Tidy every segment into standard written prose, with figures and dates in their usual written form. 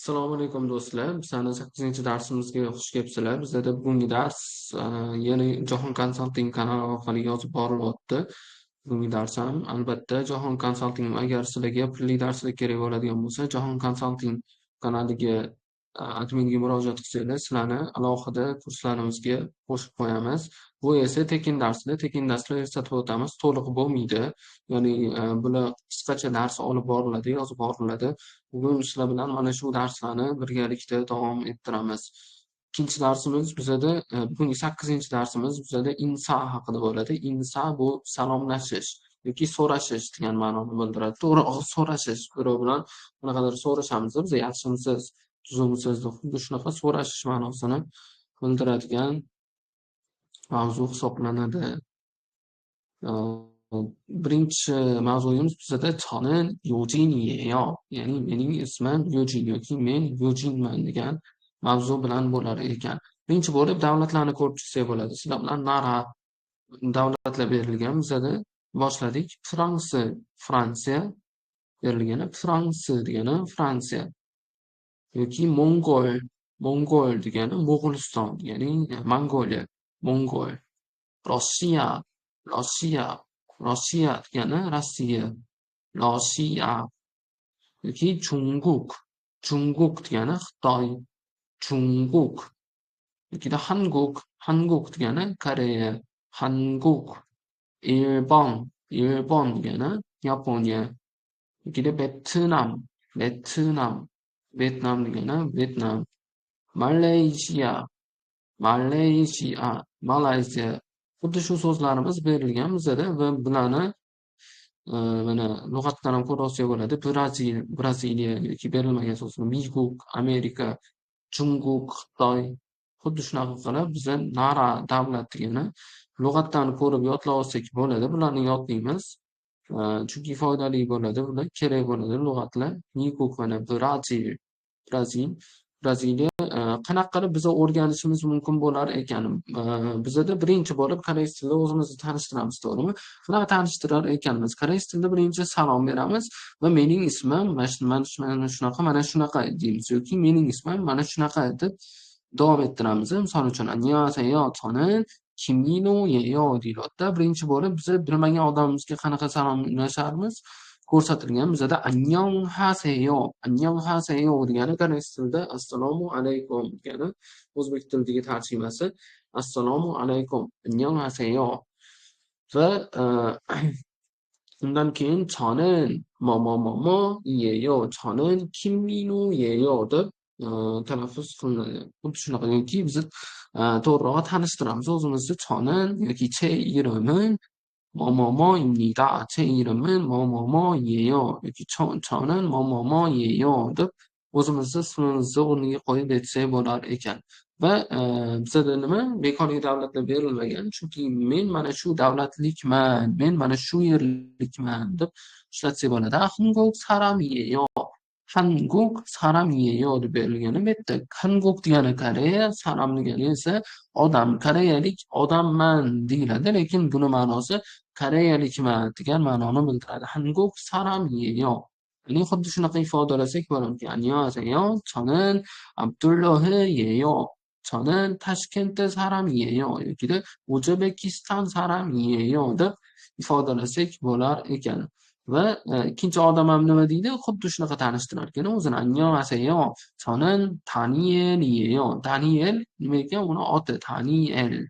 Assalomu alaykum, do'stlar. Bizani 8-darsimizga xush kelibsizlar. Bizada bugungi dars yana Jahon Consulting kanali orqali yozib borilyapti. Bugungi dars ham albatta Jahon Consulting, agar sizlarga pulli darslar kerak bo'ladigan bo'lsa, Jahon Consulting kanaliga adminga murojaat qilsanglar, sizlarni alohida kurslarimizga qo'shib qo'yamiz. Bu esa tekin darslar, tekin darslar eslatib o'tamiz, to'liq bo'lmaydi. Ya'ni bular qisqacha dars olib boriladi, yozib boriladi. Bugun sizlar bilan mana shu darslarni birgalikda davom ettiramiz. Ikkinchi darsimiz bizada, bugungi 8-darsimiz bizada 인사 haqida bo'ladi. 인사 bu salomlashish yoki so'rashish degan ma'noni bildiradi. To'g'ri, so'rashish, birov bilan qanaqadir so'rashamiz, biz yaxshimisiz, tuzukmisiz deb, xuddi shunaqa so'rashish ma'nosini bildiradigan mavzu hisoblanadi. Birinchi mavzuyimiz bizada 저는 Yujin예요. Ya'ni mening ismim Yujin yoki men Yujinman degan mavzu bilan bo'lar ekan. Birinchi bo'lib davlatlarni ko'rib chiqsak bo'ladi. Sizlar bilan 나라 davlatlar berilgan bizada, boshladik. Fransiya, Fransiya berilgani, Fransiya degani Fransiya yoki Mongol, Mongol degani Mo'g'uliston, ya'ni Mongoliya, Mongol. Rossiya, Rossiya, Rossiya degani Rossiya, Rossiya yoki 중국, 중국 degani Xitoy, 중국 yokida 한국, 한국 degani Koreya, 한국, 일본, 일본 degani Yaponiya yokida Betnam, Betnam, Vyetnam degani Vyetnam, Malayziya, Malayziya, Malayziya. Xuddi shu so'zlarimiz berilgan bizada va bularni mana lug'atdan ham ko'ra olsak bo'ladi. Brazil, Braziliya yoki berilmagan so'z 미국, Amerika, 중국, Xitoy. Xuddi shunaqa qilib biza 나라 davlat degani lug'atdan ko'rib yodlab olsak bo'ladi. Bularni yodlaymiz. Chunki foydali bo'ladi, bular kerak bo'ladi lug'atlar. 미국 mana Brazil, Brazil, Braziliya. Qanaqa qilib biza o'rganishimiz mumkin bo'lar ekan? Bizada birinchi bo'lib koreys tilida o'zimizni tanishtiramiz, to'g'rimi? Qanaqa tanishtirar ekanmiz? Koreys tilida birinchi salom beramiz va mening ismim mana mana shunaqa, mana shunaqa deymiz yoki mening ismim mana shunaqa deb davom ettiramiz. Misol uchun, 안녕하세요, 저는 김민호예요 deyilyapti. Birinchi bo'lib biza bilmagan odamimizga qanaqa salomlasharmiz? Ko'rsatilgan bizada 안녕하세요, 안녕하세요 degani koreys tilida assalomu alaykum degani, o'zbek tilidagi tarjimasi assalomu alaykum, 안녕하세요. Va undan keyin 저는 뭐 뭐 뭐 뭐 예요, 저는 김민호예요 deb talaffuz qilinadi. Xuddi shunaqa yoki biz to'g'rirog'i tanishtiramiz o'zimizni, 저는 yoki 제 이름은 뭐뭐뭐입니다. 제 이름은 뭐뭐뭐예요 yoki 저는 뭐뭐뭐예요 deb o'zimizni ismimizni o'rniga qo'yib aytsak bo'lar ekan. Va bizada nima bekorga davlatlar berilmagan, chunki men mana shu davlatlikman, men mana shu yerlikman deb ishlatsak bo'ladi. 한국 사람이에요. 한국 사람이에요 deb berilgani bu yerda 한국 degani Koreya, 사람 degani esa odam, koreyalik odamman deyiladi, lekin buni ma'nosi koreyalikman degan ma'noni bildiradi. 한국 사람이에요. Ya'ni xuddi shunaqa ifodalasak bo'larkan. 안녕하세요. 저는 Abdulloh예요. 저는 Tashkent 사람이에요 yokida O'zbekiston 사람이에요 deb ifodalasak bo'lar ekan. Va ikkinchi odam ham nima deydi? Xuddi shunaqa tanishtirar ekan o'zini. 안녕하세요. 저는 다니엘이에요. Daniel nima ekan? Uni oti Daniel.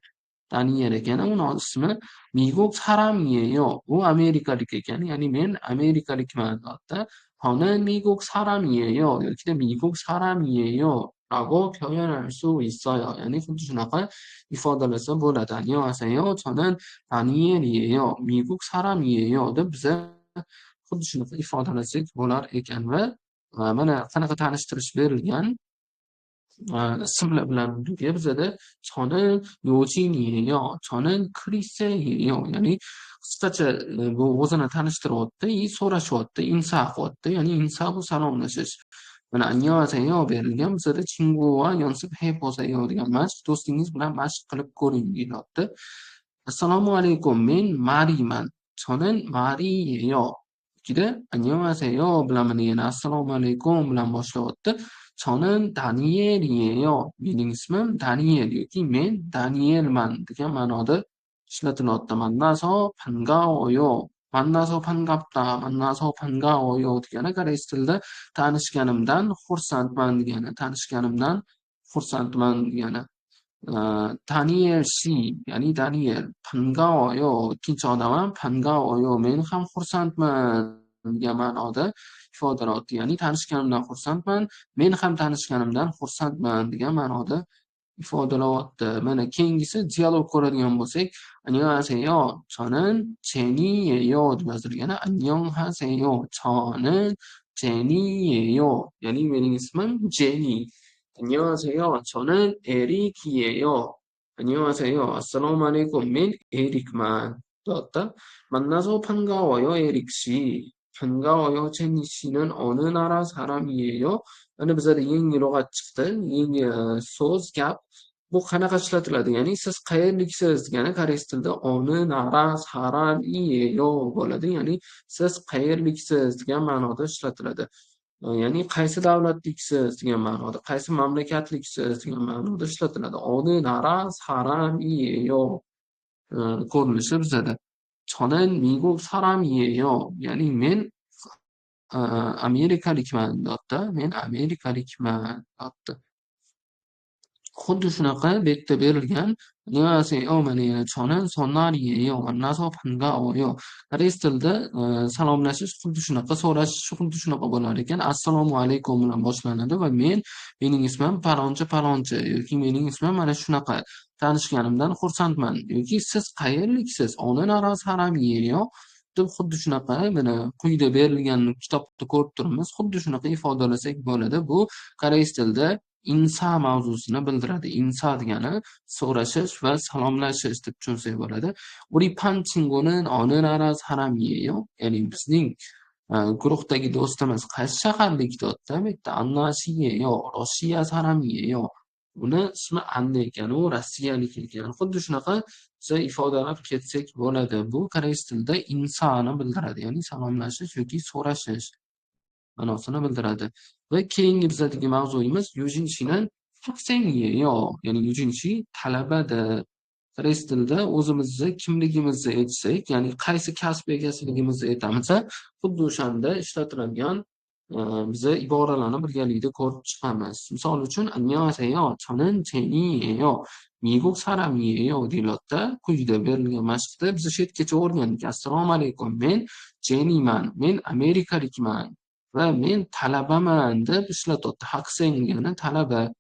Daniel ekan uni ismi. 미국 사람이에요. U amerikalik ekan, ya'ni men amerikalikman deyapti. 저는 미국 사람이에요 yokida 미국 사람이에요 라고 표현할 수 있어요. Ya'ni xuddi shunaqa ifodalasa bo'ladi. 안녕하세요. 저는 다니엘이에요. 미국 사람이에요 deb biza xuddi shunaqa ifodalasak bo'lar ekan va mana qanaqa tanishtirish berilgan ismlar bilan birga bizada 저는 요진이에요. 저는 크리스예요. Ya'ni qisqacha bu o'zini tanishtiryapti и so'rashyapti, 인사 qilyapti. Ya'ni 인사 bu salomlashish. Mana 안녕하세요 berilgan bizada, 친구와 연습해보세요 degan mashq, do'stingiz bilan mashq qilib ko'ring deyilyapti. Assalomu alaykum, men Mariman. 저는 마리예요. Ikkida 안녕하세요 bilan mana yana assalomu alaykum bilan boshlayapti. 저는 다니엘이에요. Mening ismim Daniel yoki men Danielman degan ma'noda ishlatilyapti. 만나서 반가워요. 만나서 반갑다, 만나서 반가워요 degani koreys tilida tanishganimdan xursandman degani, tanishganimdan xursandman degani. Daniel 씨, ya'ni Daniel, 반가워요. Ikkinchi odam ham 반가워요. Men ham xursandman degan ma'noda ifodalayapti. Ya'ni tanishganimdan xursandman, men ham tanishganimdan xursandman degan ma'noda ifodalayapti. Mana keyingisi dialog ko'radigan bo'lsak, 안녕하세요. 저는 제니예요 deb yozilgani 안녕하세요. 저는 제니예요. Ya'ni mening ismim Jeni. 안녕하세요. 저는 에릭이에요. 안녕하세요. assalomu alaykum. Men Erikman. deyapti. 만나서 반가워요, 에릭 씨. 반가워요, 제니 씨는 어느 나라 사람이에요? Mana bizada yangi lug'at chiqdi. Yangi so'z, gap. Bu qanaqa ishlatiladi? Ya'ni siz qayerliksiz degani koreys tilida 어느 나라 사람이에요 bo'ladi. Ya'ni siz qayerliksiz degan ma'noda ishlatiladi. Ya'ni qaysi davlatliksiz degan ma'noda, qaysi mamlakatliksiz degan ma'noda ishlatiladi. 어느 나라 사람이에요 ko'rinishi bizada. 저는 미국 사람이에요. Ya'ni men amerikalikman deyapti. Men amerikalikman deyapti. Xuddi shunaqa bu yerda berilgan 안녕하세요 mana yana 저는 손나리예요. 만나서 반가워요. Koreys tilida salomlashish xuddi shunaqa, so'rashish xuddi shunaqa bo'lar ekan. Assalomu alaykum bilan boshlanadi va mening ismim palonchi palonchi yoki mening ismim mana shunaqa. Tanishganimdan xursandman yoki siz qayerliksiz? 어느 나라 사람이에요? Deb xuddi shunaqa mana quyida berilgan kitobda ko'rib turibmiz. Xuddi shunaqa ifodalasak bo'ladi. Bu koreys tilida 인사 mavzusini bildiradi. 인사 degani so'rashish va salomlashish deb tushunsak bo'ladi. 우리 반 친구는 어느 나라 사람이에요? Ya'ni bizning guruhdagi do'stimiz qaysi shaharlik deyapti. Bu yerda Anna 씨예요. Rossiya 사람이에요. Uni ismi Anna ekan, u rossiyalik ekan. Xuddi shunaqa biza ifodalab ketsak bo'ladi. Bu koreys tilida 인사ni bildiradi, ya'ni salomlashish yoki so'rashish ma'nosini bildiradi. Va keyingi bizadagi mavzuyimiz Yujin 씨는 학생이에요. Ya'ni Yujin 씨 talabadir. Koreys tilida o'zimizni kimligimizni aytsak, ya'ni qaysi kasb egasiligimizni aytamiz, xuddi o'shanda ishlatiladigan biza iboralarni birgalikda ko'rib chiqamiz. Misol uchun, 안녕하세요. 저는 제니예요. 미국 사람이에요 deyilyapti. Quyida berilgan mashqda biz shu yergacha o'rgandik. Assalomu alaykum. Men Jeniman. Men amerikalikman va men talabaman deb ishlatyapti. 학생 degani talaba.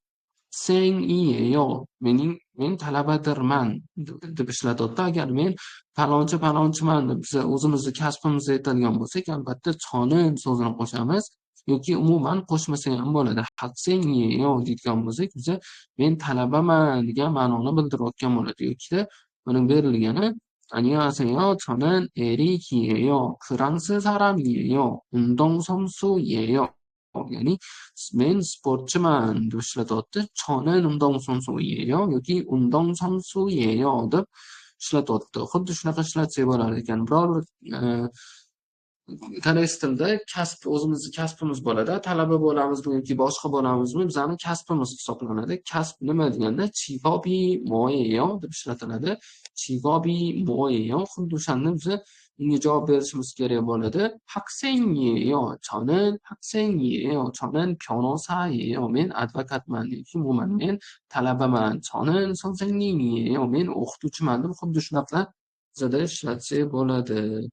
생이에요. Men talabadirman deb ishlatyapti. Agar men palonchi palonchiman deb biz o'zimizni kasbimizni aytadigan bo'lsak, albatta 저는 so'zini qo'shamiz yoki umuman qo'shmasa ham bo'ladi. 학생이에요 deydigan bo'lsak, biza men talabaman degan ma'noni bildirayotgan bo'ladi. Yokida buni berilgani 안녕하세요. 저는 에릭이에요. 프랑스 사람이에요. 운동선수예요. Ya'ni men sportchiman deb ishlatyapti. 저는 운동선수예요 yoki 운동선수예요 deb ishlatyapti. Xuddi shunaqa ishlatsak bo'lar ekan. Biror bir koreys tilida kasb, o'zimizni kasbimiz bo'ladi. Talaba bo'lamizmi yoki boshqa bo'lamizmi, bizani kasbimiz hisoblanadi. Kasb nima deganda 직업이 뭐예요 deb ishlatiladi. 직업이 뭐예요? Xuddi o'shanda biza unga javob berishimiz kerak bo'ladi. 학생이에요. 저는 학생이에요. 저는 변호사예요. Men advokatman yoki umuman men talabaman. 저는 선생님이에요. Men o'qituvchiman deb xuddi shunaqa bizada ishlatsak bo'ladi.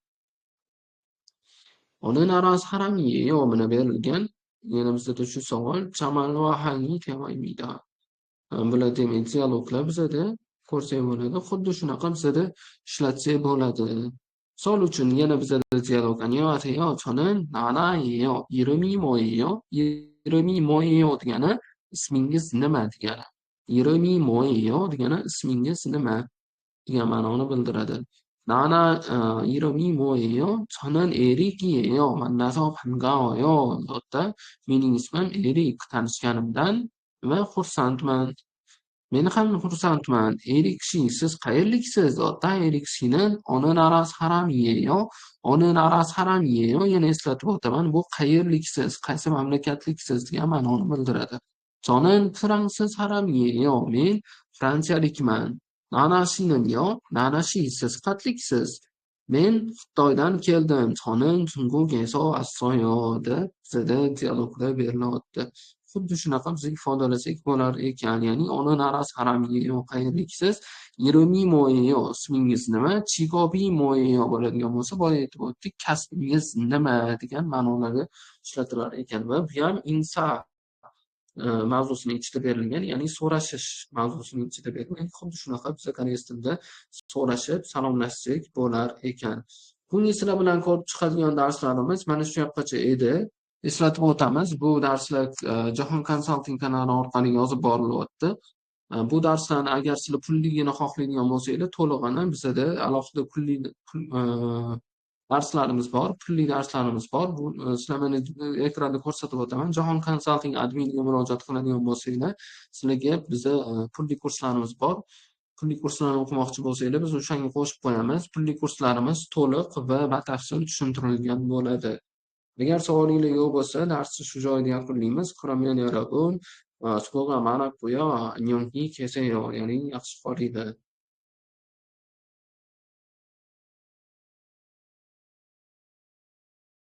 어느 나라 사람이에요? Mana berilgan yana bizada shu savol 자말과 대화입니다. Bular demak dialoglar bizada ko'rsak bo'ladi. Xuddi shunaqa bizada ishlatsak bo'ladi. Misol uchun yana bizada dialog 안녕하세요. 저는 나나예요. 이름이 뭐예요? 이름이 뭐예요? degani ismingiz nima degani. 이름이 뭐예요? degani ismingiz nima degan ma'noni bildiradi. 나나 이름이 뭐예요? 저는 에릭이에요. 만나서 반가워요. deyapti. Mening ismim Erik. Tanishganimdan va xursandman. Men ham xursandman. Erik 씨, siz qayerliksiz? 어떤 에릭 씨는 어느 나라 사람이에요? 어느 나라 사람이에요? Yana eslatib o'taman, bu qayerliksiz, qaysi mamlakatliksiz degan ma'noni bildiradi. 저는 프랑스 사람이에요. Men fransiyalikman. 나나 씨는요? 나나 씨, siz qayerliksiz? Men Xitoydan keldim. 저는 중국에서 왔어요. Deb bizada dialogda berilyapti. Xuddi shunaqa biz ifodalasak bo'lar ekan. Ya'ni 어느 나라 사람이에요? Qayerliksiz? 이름이 뭐예요? Ismingiz nima? 직업이 뭐예요? Bo'ladigan bo'lsa, boya aytib o'tdik, kasbingiz nima degan ma'nolarda ishlatilar ekan va bu ham 인사 mavzusini ichida berilgan, ya'ni so'rashish mavzusini ichida berilgan. Xuddi shunaqa biz koreys tilida so'rashib, salomlashsak bo'lar ekan. Bugungi sizlar bilan ko'rib chiqadigan darslarimiz mana shu yoqqacha edi. Eslatib o'tamiz, bu darslar Jahon Consulting kanali orqali yozib borilyapti. Bu darslarni agar sizlar pulligini xohlaydigan bo'lsanglar, to'lig'ini bizada alohida pulli darslarimiz bor, pulli darslarimiz bor. Bu sizlar mana ekranda ko'rsatib o'taman. Jahon Consulting adminiga murojaat qiladigan bo'lsanglar, sizlarga biza pulli kurslarimiz bor. Pulli kurslarni o'qimoqchi bo'lsanglar, biz o'shanga qo'shib qo'yamiz. Pulli kurslarimiz to'liq va batafsil tushuntirilgan bo'ladi. Agar savolinglar yo'q bo'lsa, darsni shu joyda yakunlaymiz. 그러면 여러분 수고가 많았고요. 안녕히 계세요. Ya'ni yaxshi qolinglar.